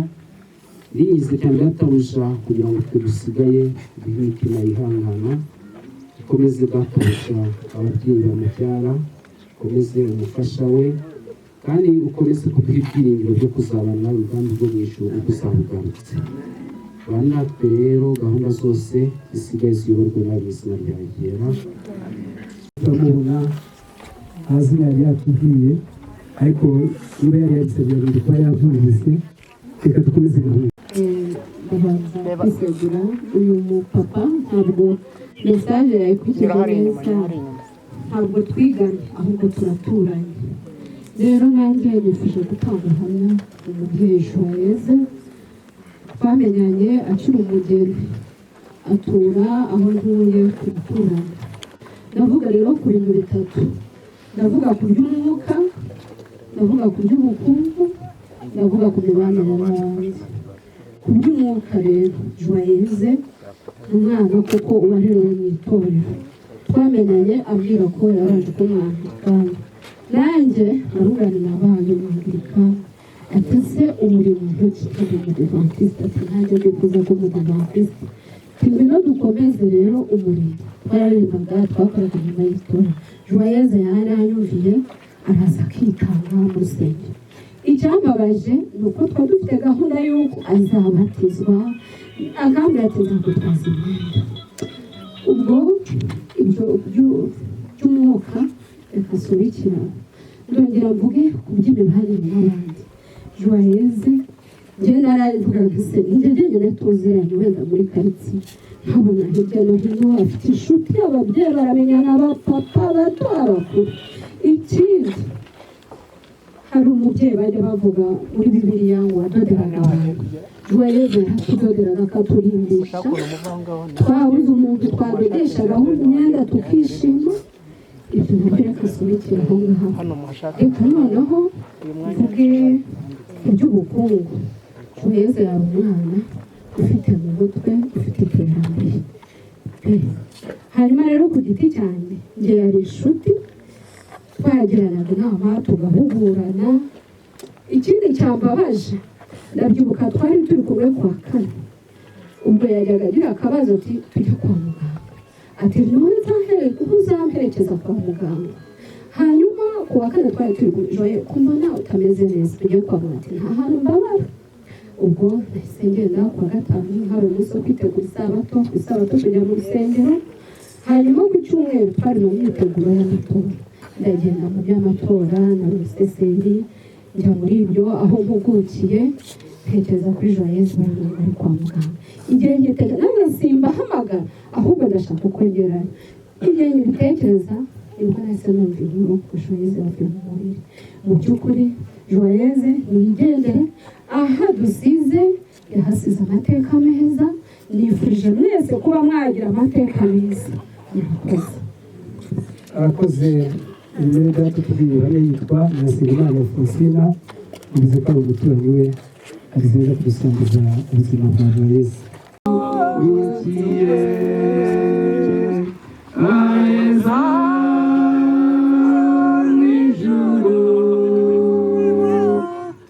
Ringize cyane databuja kugira ngo twe dusigaye duhe imitima yihangana. Ukomeze databuja ababyeyi bamubyara, ukomeze umufasha we, kandi ukomeze kuduha ibyiringiro byo kuzabana ubwami bwo mu ijuru ubwo uzaba ugarutse. Ba natwe rero, gahunda zose zisigaye ziyoborwe nawe mu izina ryawe ryera. Turamubona, amazina yari yatubwiye, ariko niba yari yabisabye agomba kuba yabyumvise. Reka dukomeze gahunda. Ndabanza kwisegura, uyu mupapa ntabwo message yayikurikije neza. Ntabwo twiganye, ahubwo turaturanye. Rero nanjye nifuje gutanga ubuhamya. Umubyeyi Joyeze twamenyanye akiri umugeni, atura aho ntuye, turaturanye. Ndavuga rero ku bintu bitatu: ndavuga ku by'umwuka, ndavuga ku by'ubukungu, ndavuga ku mibanire y'abandi. Ku by'umwuka rero, Joyeze ni umwana kuko uwarerewe mu itorero. Twamenyanye ambwira ko yarabanje kumwandika, nanjye ndarugana nabaye umwandika. Ati: "Se uri muntu ki?" "Ndi umudivantiste." Ati: "Nanjye ndifuza ko umudivantiste." Ngwino dukomeze rero umurimo. Twaririmbaga, twakoraga inyuma y'itora. Joyeze yaranyumviye, araza akitanga mu rusengero. Icyambabaje ni uko twari dufite gahunda y'uko azabatizwa, akambwira ati: "Nzagutwaza imyenda." Ubwo ibyo by'umwuka reka nsubikira, ndongera mvuge ku by'imibanire n'abandi. Joyeze njye naravuga nti: "Se njye njyenyine tuziranye wenda muri karitsiye?" Nkabona hirya no hino afite inshuti, ababyeyi baramenyana, abapapa bato, abakuru. Ikindi, hari umubyeyi bajya bavuga muri Bibiliya ngo wadoderaga abantu. Joyeze yaratudoderaga, akaturimbisha. Twabuze umuntu twadodeshagaho imyenda tukishima. Ibyo nabyo reka nsubikire aho ngaho. Reka noneho mvuge iby'ubukungu. Joyeze yari umwana ufite mu mutwe, ufite iterambere pe. Hanyuma rero ku giti cyanjye, njye yari inshuti, twagiranaga inama, tugahugurana. Ikindi cyambabaje, ndabyibuka twari turi kumwe kwa kane, ubwo yajyaga agira akabazo ati: "Tujya kwa muganga." Ati: "Ntuzamperekeza kwa muganga?" Hanyuma ku wa kane twari turi kumwe: "Joye, kumbona utameze neza, tujye kwa muganga." Ati: "Nta hantu mbabara." Ubwo nahise ngenda ku wa gatanu, hari umunsi wo kwitegura isabato. Ku isabato tujya mu rusengero. Hanyuma ku cyumweru twari mu myiteguro y'amatora, ndagenda mu by'amatora na ruseseri, njya muri ibyo. Aho mpugukiye ntekereza kuri Joyeuse, ari kwa muganga. Igihe ngitekereza nanjye simbahamagara, ahubwo ndashaka uko ngerayo. Igihe ngibitekereza nibwo nahise numva inkuru ko Joyeuse yavuye mu mubiri. Mu by'ukuri Joyeuse niyigendere, aha dusize yahasize amateka meza. Nifurije mwese kuba mwagira amateka meza. Murakoze. Arakoze mwene data utubwiye ubuhamya, yitwa Nyirasengimana Alphonsina, yavuze ko ari umuturanyi we, agize neza kudusangiza ubuzima bwa Joyeuse. Ukire aheza mw'ijuru,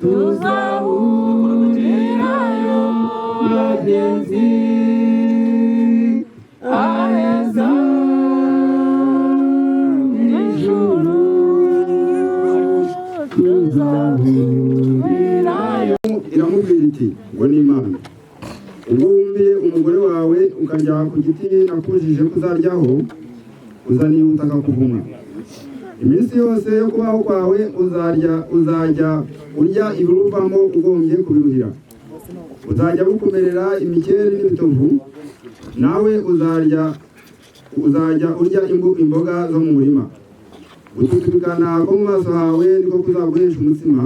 tuzahurirayo bagenzi, aheza mw'ijuru tuzahurirayo. Iramubwira iti: "Ngo ni Imana, ubwo wumviye umugore wawe ukajya ku giti nakubujije kuzaryaho, uzaniye ubutaka kuvumwa. Iminsi yose yo kubaho kwawe uzarya, uzajya urya ibiruvamo ugombye kubiruhira, buzajya bukumerera imikeri n'ibitovu." Nawe uzajya urya imboga zo mu murima. Gututubikana ko mu maso hawe niko kuzaguhesha umutsima,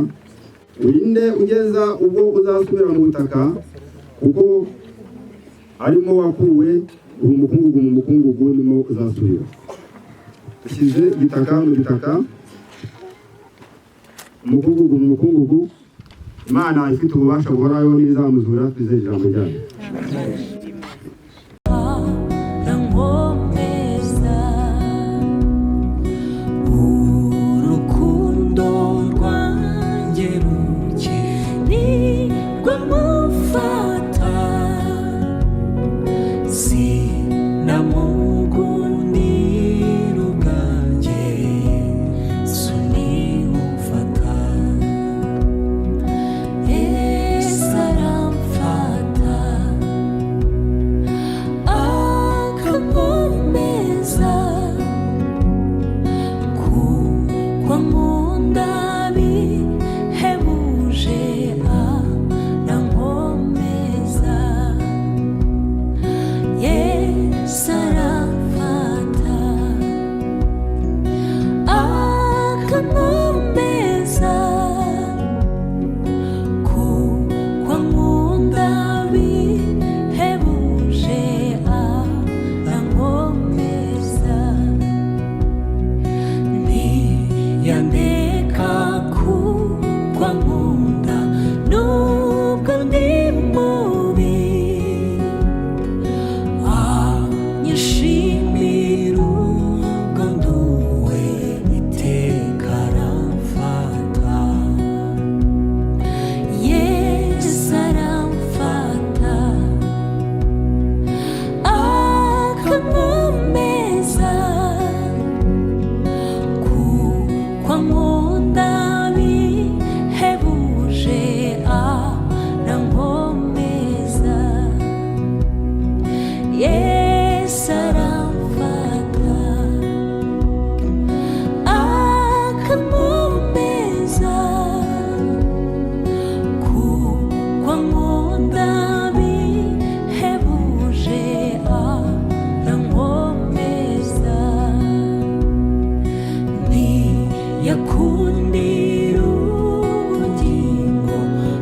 urinde ugeza ubwo uzasubira mu butaka, kuko arimo wakuwe, uri umukungugu mu mukungugu nimo uzasubira. Dushyize igitaka mu gitaka, umukungugu mu mukungugu. Imana ifite ububasha buhoraho n'izamuzura, twizere ijambo ryayo. Nkomeza urukundo rwanjye ruke ni rwamufata, sinamugundira ubwanjye, suniwufata. Yesu aramfata akankomeza, kuko nkunda bihebuje, arankomeza. Yesu aramfata akankomeza, kuko nkunda bihebuje, arankomeza. Ntiyandeka kuko ankunda, nubwo ndi mubi, anyishimira ubwo nduwe, iteka aramfata. Yesu aramfata akankomeza, kuko ankunda bihebuje, arankomeza. Yesu aramfata akankomeza, kuko ankunda bihebuje, arankomeza. Ntiyakundira ubugingo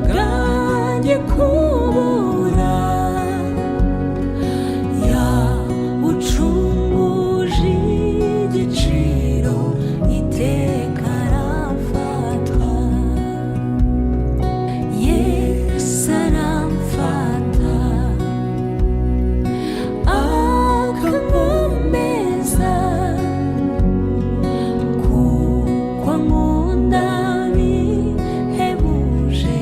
bwanjye kubura, yabucunguje igiciro, iteka aramfata. Yesu aramfata akankomeza, kuko ankunda bihebuje,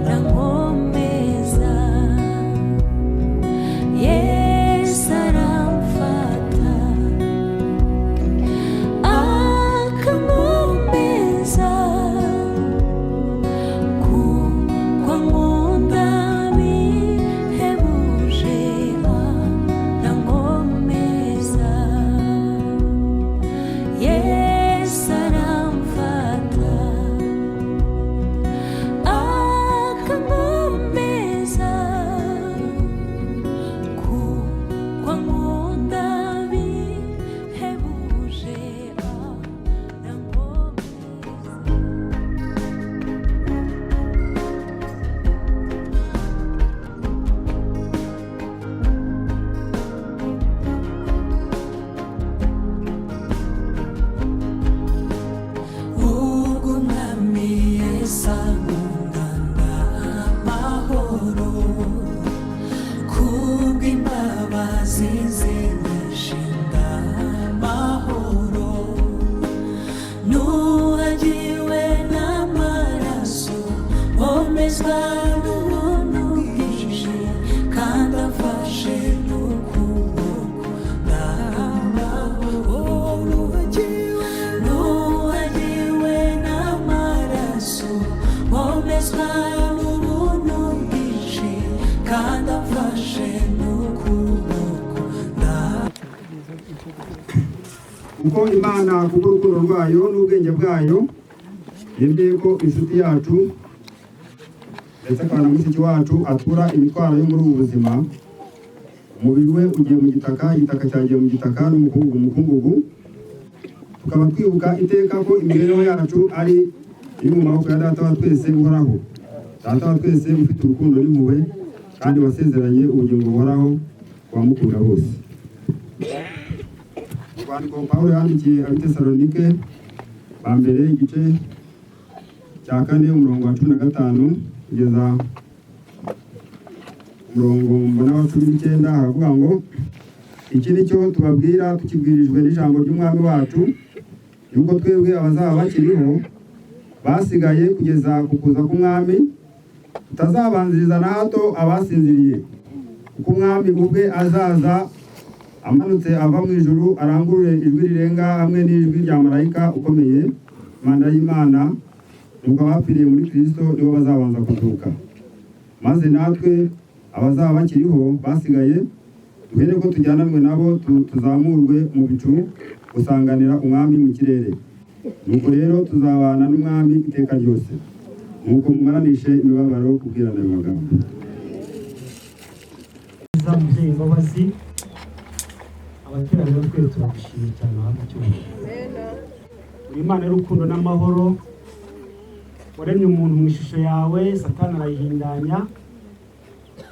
arankomeza. Yesu aramfata akankomeza, kuko ankunda bihebuje, arankomeza. Yesu aramfata akankomeza, kuko ankunda bihebuje, arankomeza. Ubwo umwami Yesu ankunda amahoro, kubw'imbabazi ze nyinshi ndamahoro, nuhagiwe n'amaraso, nkomezwa n'ubuntu bwinshi, kandi amfashe n'ukuboko, ndamahoro. Nuhagiwe n'amaraso, nkomezwa n'ubuntu bwinshi, kandi amfashe n'ukuboko. Kuko Imana kubw'urukundo rwayo n'ubwenge bwayo yemeye ko inshuti yacu ndetse akaba na mushiki wacu atura imitwaro yo muri ubu buzima. Umubiri we ugiye mu gitaka, igitaka cyagiye mu gitaka, n'umukungugu mu mukungugu. Tukaba twibuka iteka ko imibereho yacu ari iri mu maboko ya Data wa twese uhoraho, Data wa twese ufite urukundo n'impuhwe, kandi wasezeranye ubugingo buhoraho ku bamukunda bose. Mu rwandiko Pawulo yandikiye Abitesalonike ba mbere, igice cya 4, umurongo wa 15 kugeza umurongo mbona wa 19, haravuga ngo: "Iki ni cyo tubabwira tukibwirijwe n'ijambo ry'Umwami wacu, yuko twebwe abazaba bakiriho basigaye kugeza ku kuza k'Umwami tutazabanziriza na hato abasinziriye, kuko Umwami ubwe azaza amanutse ava mu ijuru, arangurure ijwi rirenga hamwe n'ijwi rya marayika ukomeye, impanda y'Imana, nuko abapfiriye muri Kristo nibo bazabanza kuzuka. Maze natwe abazaba bakiriho basigaye duhere ko tujyananwe nabo, tuzamurwe mu bicu gusanganira Umwami mu kirere. Nuko rero tuzabana n'Umwami iteka ryose. Nuko mumaranishe imibabaro kubwirana ayo magambo." Mubyeyi Mbabazi, abateraniro twese turagushimiye cyane, uhabwa icyubahiro. Uri Imana y'urukundo n'amahoro, waremye umuntu mu ishusho yawe, Satani arayihindanya,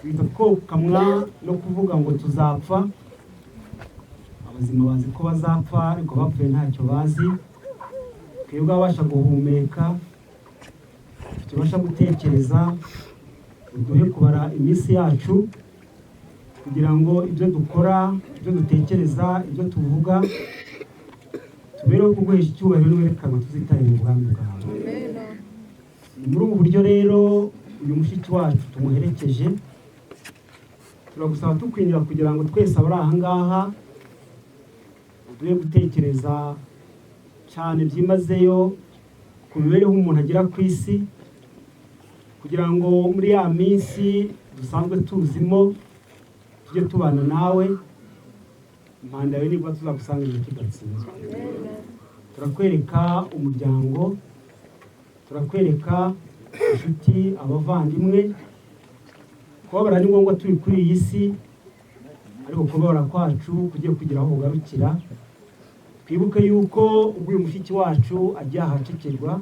bita twokamwa no kuvuga ngo tuzapfa. Abazima bazi ko bazapfa, ariko bapfuye ntacyo bazi. Twebwe ababasha guhumeka, tubasha gutekereza, uduhe kubara iminsi yacu kugira ngo ibyo dukora, ibyo dutekereza, ibyo tuvuga, tubereho kuguhesha icyubahiro n'uwerekanwa tuzitaye mu bwami bwawe. Ni muri ubu buryo rero uyu mushiki wacu tumuherekeje, turagusaba tukwinjira kugira ngo twese abari aha ngaha uduhe gutekereza cyane byimazeyo ku mibereho umuntu agira ku isi, kugira ngo muri ya minsi dusanzwe tuzimo tujye tubana nawe. Impanda yawe nibwo tuzagusanga igihe tudatsinzwe. Turakwereka umuryango, turakwereka inshuti, abavandimwe. Kubabara ni ngombwa turi kuri iyi si, ariko kubabara kwacu kugiye kugira aho kugarukira. Twibuke yuko ubwo uyu mushiki wacu agiye ahacekerwa,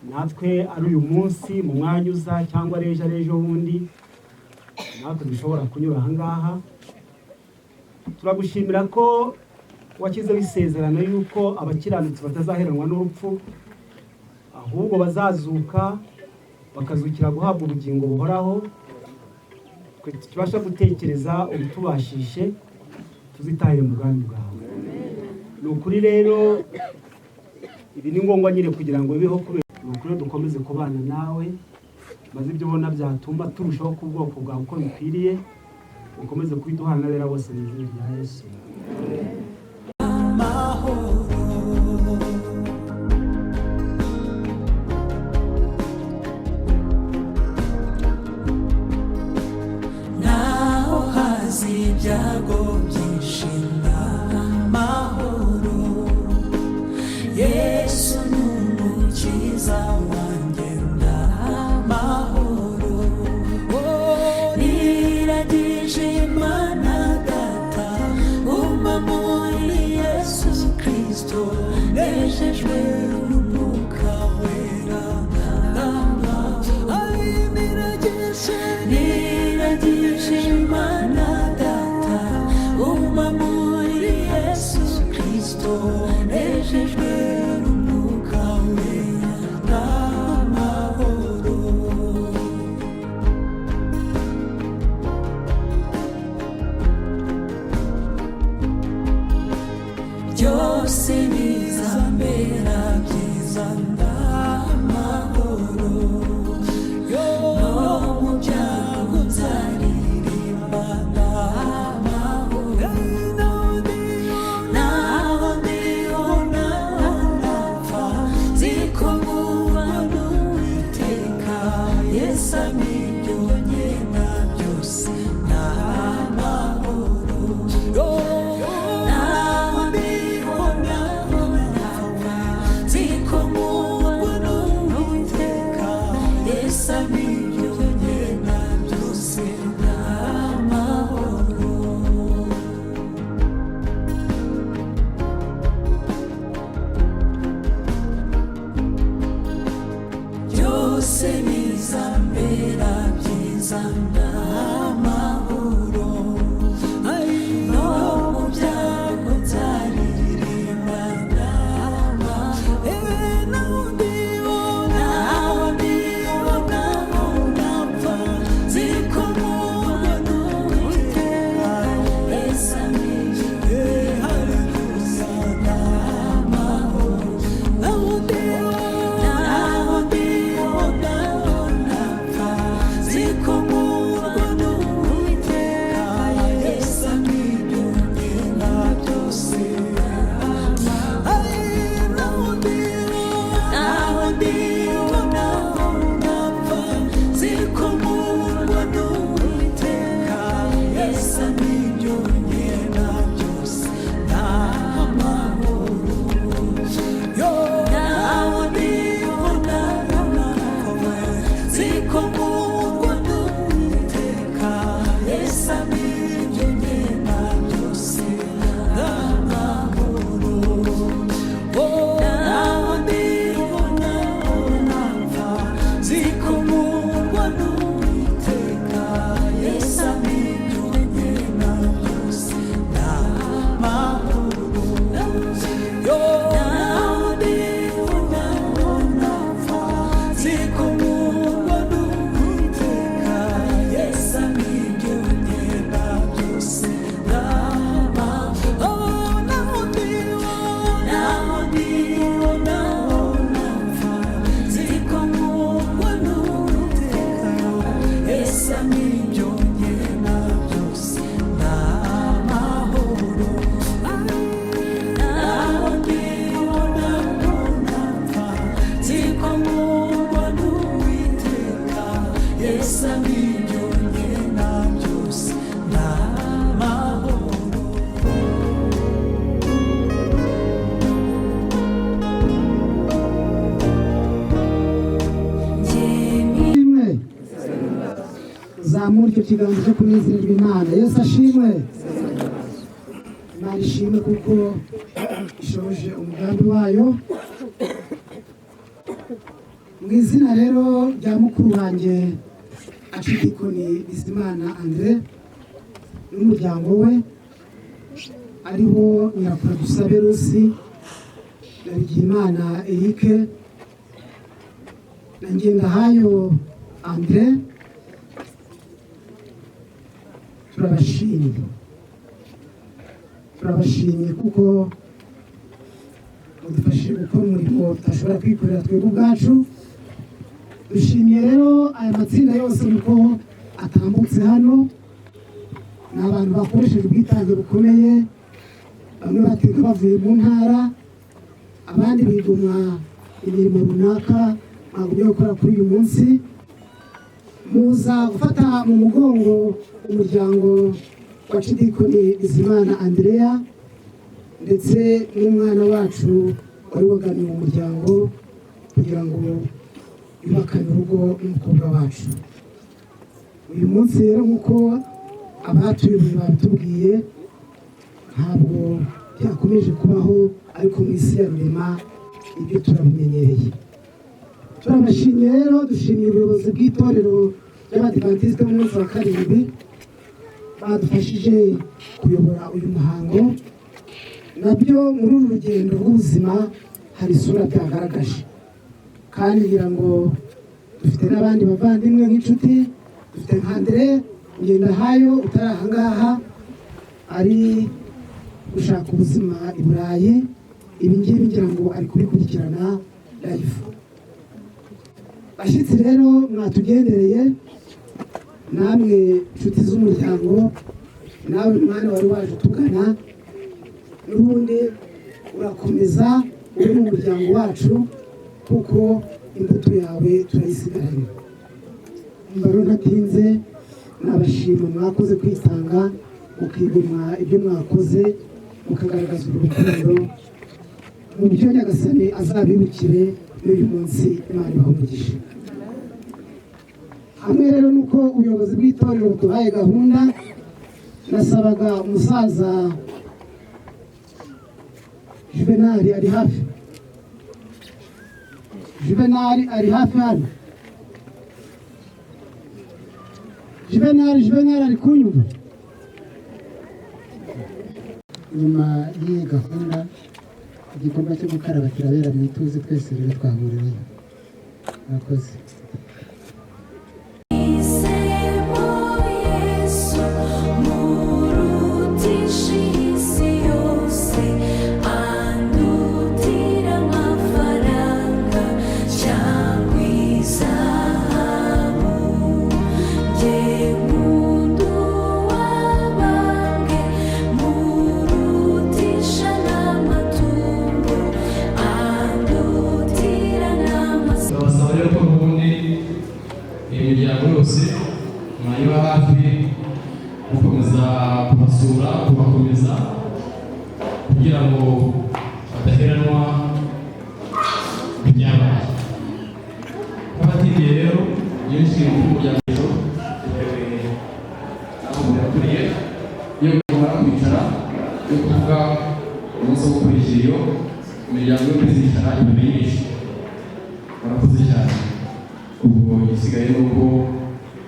natwe ari uyu munsi mu mwanya uza cyangwa ari ejo, ari ejo bundi, natwe dushobora kunyura aha ngaha. Turagushimira ko washyizeho isezerano yuko abakiranutsi batazaheranwa n'urupfu, ahubwo bazazuka bakazukira guhabwa ubugingo buhoraho. Twe tubasha gutekereza, ubitubashishe tuzitahire mu bwami bwawe. Ni ukuri rero ibi ni ngombwa nyine kugira ngo bibeho, kubera ni ukuri dukomeze kubana nawe, maze ibyo ubona byatuma turushaho ku bwoko bwawe uko bikwiriye, ukomeze kubiduhana n'abera bose mu izina rya Yesu. Naho haza ibyago byinshi, ndamahoro. Yesu ni umukiza wanjye, ndamahoro. Niragije Imana Data, guma muri Yesu Kristo, nejejwe n'Umwuka Wera, ndamahoro. Niragije Imana Data, guma muri Yesu Kristo, nejejwe n'Umwuka Wera, ndamahoro. Byose bizambera byiza, ndamahoro. No mu byago nzaririmba. nkundwa n'Uwiteka, Yesu ampa ibyo nkena byose n'amahoro. Oh, naho ndiho naho napfa, nzi ko nkundwa n'Uwiteka, Yesu ampa ibyo nkena byose n'amahoro. Yo, naho ndiho naho napfa, nzi ko nkundwa n'Uwiteka, Yesu ampa ibyo nkena byose n'amahoro. Oh, naho ndiho, naho ndiho, naho napfa, nzi ko nkundwa n'Uwiteka, Yesu ampa ibyo nkena byose n'amahoro. Naho ndiho, naho napfa, nzi ko nkundwa n'Uwiteka, Yesu ampa ibyo nkena byose n'amahoro. Ashimwe, zamura icyo kiganza cyo kunezererwa Imana. Yesu ashimwe. Imana ishimwe kuko ishoje umugambi wayo. Mu izina rero rya mukuru wanjye Archidikoni Bizimana Andre n'umuryango we, aribo Nyirakura Dusabe Rusi na Bigirimana Eric na Ngendahayo Andre, turabashimye, turabashimye kuko mudufashije gukora umurimo tudashobora kwikorera twebwe ubwacu. Dushimiye rero aya matsinda yose uko atambutse hano, ni abantu bakoresheje ubwitange bukomeye, bamwe bateka bavuye mu ntara, abandi bigomwa imirimo runaka mwagumye gukora kuri uyu munsi. Muza gufata mu mugongo umuryango wa Cidikoni Bizimana Andrea ndetse n'umwana wacu wari waganiye umuryango kugira ngo yubakane urugo n'umukobwa wacu. Uyu munsi rero nk'uko abatuyoboye babitubwiye, ntabwo byakomeje kubaho, ariko mu isi ya rurema ibyo turabimenyereye. Turabashimye rero, dushimiye ubuyobozi bw'itorero ry'Abadivantisite b'umunsi wa karindwi badufashije kuyobora uyu muhango. Nabyo muri uru rugendo rw'ubuzima hari isura byagaragaje, kandi ngira ngo dufite n'abandi bavandimwe nk'inshuti, dufite nka Andre Ngendahayo utari aha ngaha, ari gushaka ubuzima i Burayi. Ibi ngibi ngira ngo ari kubikurikirana live. Bashyitsi rero mwatugendereye, namwe inshuti z'umuryango, nawe mwana wari waje utugana, n'ubundi urakomeza uri mu muryango wacu kuko imbuto yawe turayisigaranye. Mbaro ntatinze, nabashima mwakoze kwitanga, mukigomwa ibyo mwakoze, mukagaragaza urukundo mu byo Nyagasani azabibukire n'uyu munsi. Imana ibahe umugisha. Hamwe rero nuko ubuyobozi bw'itorero buduhaye gahunda, nasabaga umusaza Juvenali ari hafi, Juvenali ari hafi hano, Juvenali ari kunyumva. Nyuma y'iyi gahunda igikorwa cyo gukaraba kirabera mu ituze, twese rero twahurirayo. Murakoze. Isemo Yesu murutisha isi yose, andutira amafaranga cyangwa izahabu. Njye nkunda uwabambwe murutisha n'amatungo, andutira n'amasaha. Turabasaba rero ko n'ubundi iyi miryango yose mwayiba hafi, gukomeza kubasura, kubakomeza kugira ngo badaheranwa n'ibyabaye. Nk'abatindiye rero Byinshi mu muryango bitewe n'aho umuntu yakuriye. Iyo bamara kwicara yo kuvuga umunsi wo gukora ikiriyo, imiryango yombi izicara ibimenyeshe. Murakoze cyane. Ubwo igisigaye ni uko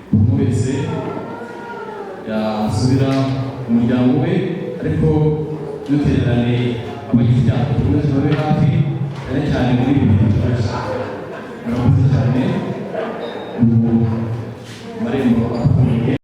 buri umwe wese yasubira mu muryango we, ariko ntutererane abagize icyaha, dukomeze babe hafi, cyane cyane muri ibi bihe bitoroshye. Murakoze cyane. Ubu amarembo afunguye.